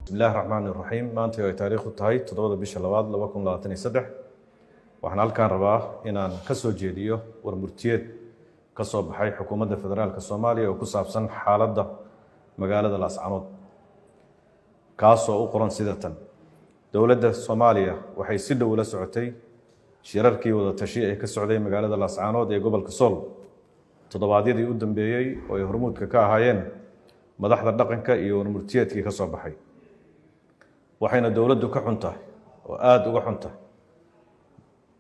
Bismillahi raxmaani raxiim. Maanta ay taariikhdu tahay 7-da bisha 2 2023, waxaan halkaan rabaa inaan ka soo jeediyo war murtiyeed ka soo baxay Xukuumadda Federaalka Soomaaliya oo ku saabsan xaaladda magaalada Laascanood, kaasoo u qoran sida tan: Dowladda Soomaaliya waxay si dhow ula socotay shirarkii wadatashi ee ka socday magaalada Laascaanood ee gobolka Sool toddobaadyadii u dambeeyey, oo ay hormuudka ka ahaayeen madaxda dhaqanka, iyo warmurtiyeedkii ka soo baxay. Waxayna dowladdu ka xun tahay oo aada uga xun tahay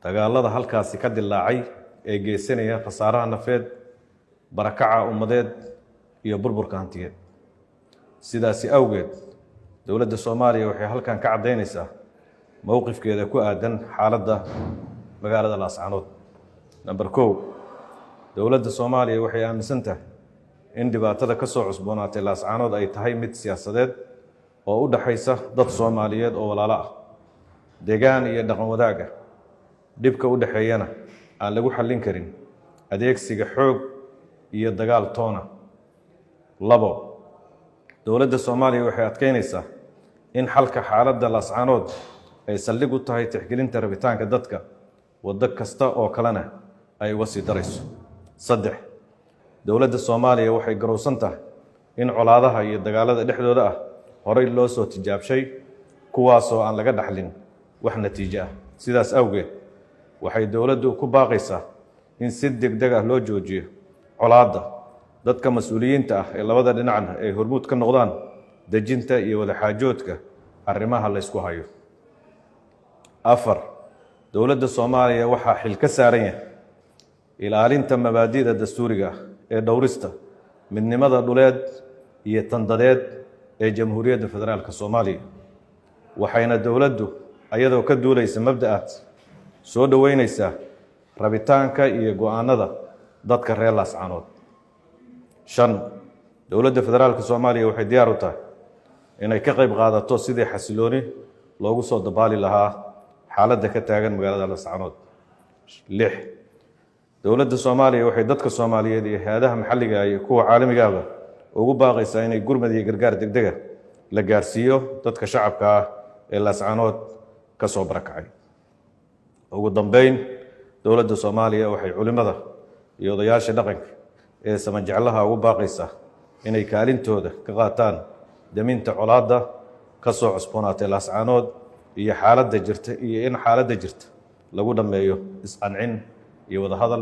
dagaalada halkaasi ka dilaacay ee geysanaya khasaaraha nafeed, barakaca ummadeed iyo burburka hantiyeed. Sidaasi awgeed, dowladda Soomaaliya waxay halkan ka caddaynaysaa mowqifkeeda ku aadan xaaladda magaalada Laascanood. Number 1, dowladda Soomaaliya waxay aaminsan tahay in dhibaatada ka soo cusboonaatay Laascanood ay tahay mid siyaasadeed oo u dhaxaysa dad Soomaaliyeed oo walaalo ah, degaan iyo dhaqan wadaag ah, dhibka u dhexeeyana aan lagu xallin karin adeegsiga xoog iyo dagaal toona. 2, dowladda Soomaaliya waxay adkeynaysaa in xalka xaaladda Laascanood ay saldhig u tahay tixgelinta rabitaanka dadka, waddo kasta oo kalena ay uga sii darayso. 3, dowladda Soomaaliya waxay garowsan tahay in colaadaha iyo dagaalada dhexdooda ah horey loo soo tijaabshay, kuwaasoo aan laga dhaxlin wax natiijo ah. Sidaas awgeed, waxay dowladdu ku baaqaysaa in si deg deg ah loo joojiyo colaadda, dadka mas-uuliyiinta ah ee labada dhinacna ay hormuud ka noqdaan dejinta iyo wadaxaajoodka arrimaha la ysku hayo. 4, dowladda Soomaaliya waxaa xil ka saaran yahay ilaalinta mabaadi'da dastuuriga ah ee dhowrista midnimada dhuleed iyo tandadeed ee Jamhuuriyadda Federaalka Soomaaliya. Waxayna dowladdu, ayadoo ka duulaysa mabda'aas, soo dhoweyneysaa rabitaanka iyo go-aanada dadka reer Laascanood. 5, dowladda Federaalka Soomaaliya waxay diyaar u tahay inay ka qayb qaadato sidii xasilooni loogu soo dabaali lahaa xaaladda ka taagan magaalada Laascanood. 6, dowladda Soomaaliya waxay dadka Soomaaliyeed iyo hay-adaha maxalliga iyo kuwa caalamigaaba ugu baaqaysaa inay gurmad iyo gargaar degdega la gaarsiiyo dadka shacabka ah ee Laascanood ka soo barakacay. Ugu dambeyn, dowladda Soomaaliya waxay culimmada iyo odayaasha dhaqanka ee samajeclaha ugu baaqaysaa inay kaalintooda ka qaataan daminta colaadda ka soo cusboonaatay Laascanood iyo xaaladda jirta, iyo in xaaladda jirta lagu dhammeeyo isqancin iyo wadahadal.